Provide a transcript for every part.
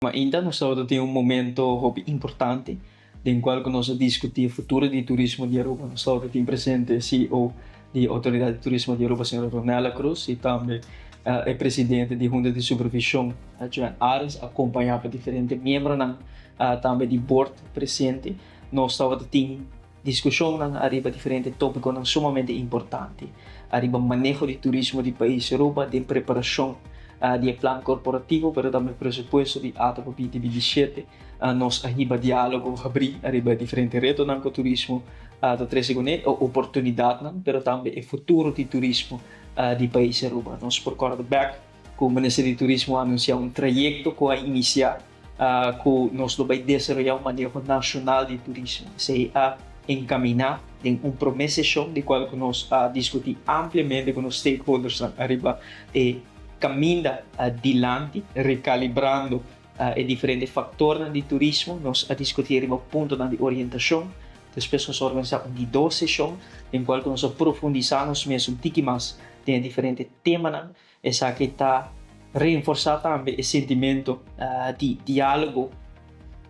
Ainda nos tabata tin un momento hopi importante den cual cu nos a discuti e futuro di turismo di Aruba. Nos tabata tin presente e CEO di Autoridad di Turismo di Aruba, señora Ronella Cruz, y tambe e presidente di Hunta di Supervision, Joan Arends, acompaña pa diferente miembronan tambe di board presente. Nos tabata tin Diskushonnan ariba diferente tópikonan sumamente importante ariba maneho di turismo di pais Aruba den preparashon di e plan korporativo pero tambe presupuesto di ata pa 2027. Nos a hiba diálogo habrí ariba e diferente retonan ku turismo ta trese kuné, e oportunidatnan pero tambe e futuro di turismo di pais Aruba. Nos por kòrda bèk ku Minister di Turismo a anunsiá un trayekto ku a inisiá ku nos lo bai desaroyá un maneho nashonal di turismo. Esei a enkaminá den un promé seshon di kual ku nos a diskutí ampliamente ku nos stakeholdersnan ariba e kaminda dilanti, rekalibrando e diferente faktornan di turismo. Nos a diskutí riba puntonan di orientashon. Despues nos a organisá un di dos seshon den kual ku nos a profundisá nos mes un tiki mas den e diferente temanan. Esaki ta reenforsá tambe e sentimento di diálogo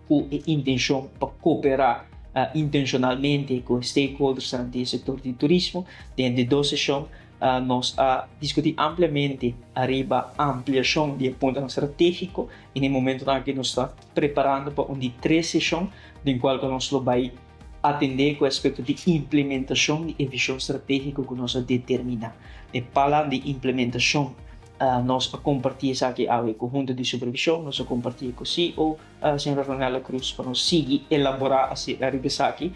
ku e intenshon pa kooperá intenshonalmente ku e stakeholdersnan di e sektor di turismo. Den di dos seshon nos a diskutí ampliamente ariba ampliashon di e puntonan stratégiko i na e momentonan aki nos ta preparando pa un di tres seshon den kual ku nos lo bai Atendé ku aspekto di implementashon di e vishon stratégiko ku nos a determiná. E plan di implementashon nos a kompartí esaki awe ku Hunta di Supervishon, nos a kompartí ku CEO, señora Ronella Cruz, pa nos sigui elaborá ariba esaki,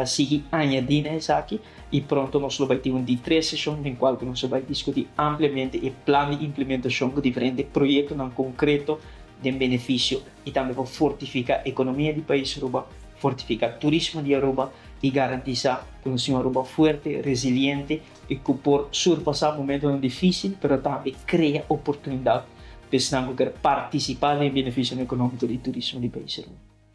sigui añadí na esaki i pronto nos lo bai tin un di tres seshon den kual ku nos a bai diskutí ampliamente e plan di implementashon ku diferente proyektonan konkreto den benefisio i tambe pa fortifiká ekonomia di pais Aruba, fortifiká turismo di Aruba i garantisá ku nos tin un Aruba fuerte, resiliente i ku por surpasá momentonan difísil pero tambe krea oportunidat pa esnan ku ker partisipá den e benefisionan ekonómiko di turismo di pais Aruba.